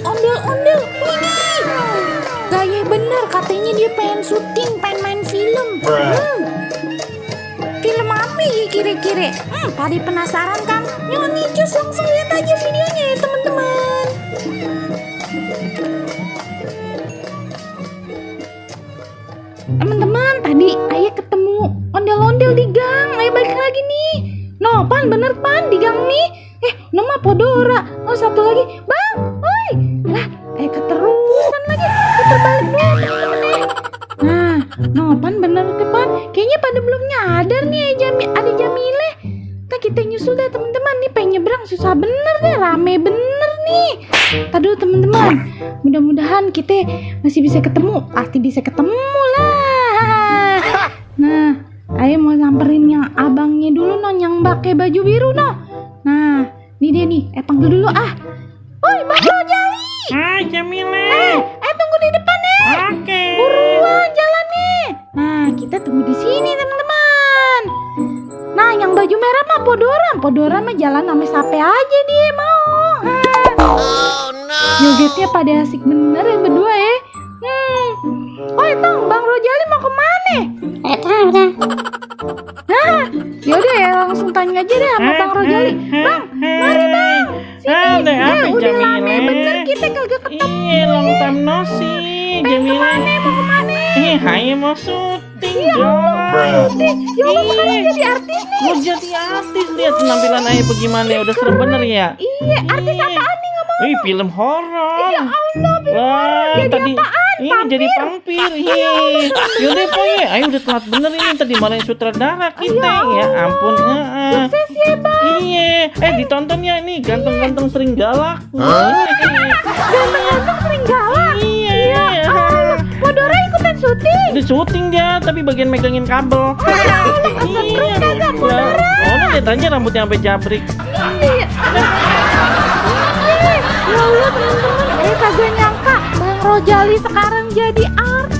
ondel-ondel. Ini gaya bener, katanya dia pengen syuting, pengen main film. Film apa ya kira-kira? Tadi penasaran kan? Yuk nih cus, langsung lihat aja videonya ya teman-teman. Teman-teman, tadi ayah ketemu ondel-ondel di gang. Ayah balik lagi nih. No, Pan, bener Pan, di gang nih. Nama Podora. Oh, satu lagi. Bang, oi. Lah, keterusan lagi. Putar balik dulu teman-teman. Nah, no, Pan, bener ke Pan. Kayaknya pada belum nyadar nih ada Jamile. Nah, kita nyusul deh teman-teman. Nih pengen nyebrang susah bener deh. Rame bener nih. Tadi dulu teman-teman. Mudah-mudahan kita masih bisa ketemu. Pasti bisa ketemu lah. Nah, ayo mau samperin yang abangnya dulu no, yang pakai baju biru no. Nah, ini dia nih. Panggil dulu ah. Oi, Bang Rojali. Hai Jamile. Tunggu di depan nih. Oke. Buruan jalan nih. Nah, kita tunggu di sini teman-teman. Nah, yang baju merah mah Podora. Podora mah jalan sama siapa aja dia mau. Oh no. Jogetnya pada asik bener ya berdua ya. Oi, Tong, Bang Rojali mau kemana? Nah, yaudah ya langsung tanya aja deh sama Bang Rojali. Bang, mari Bang. Sini. Udah lama bener kita kagak ketemu. Iya, long time no see, Jamile. Mau kemana? Hai mau syuting Ya Allah, sekarang jadi artis nih. Mau jadi artis, lihat penampilan ayah bagaimana, udah seru bener ya. Iya, artis apaan nih ngomong? Film horor. Ya Allah, Wah, jadi tadi apaan? ini jadi vampir. Yaudah pokoknya, ayo udah telat bener ini, tadi malah sutradara kita. Ya ampun. Sukses ya Bang. Iya, ditonton ya nih, ganteng-ganteng sering galak. Ganteng-ganteng sering galak. Iya. Podora ikutan syuting. Udah syuting dia, tapi bagian megangin kabel. Iya. Oh, lihat aja rambutnya sampai jabrik. Iya. Ya Allah teman-teman, kagak nyangka Bang Rojali sekarang jadi artis.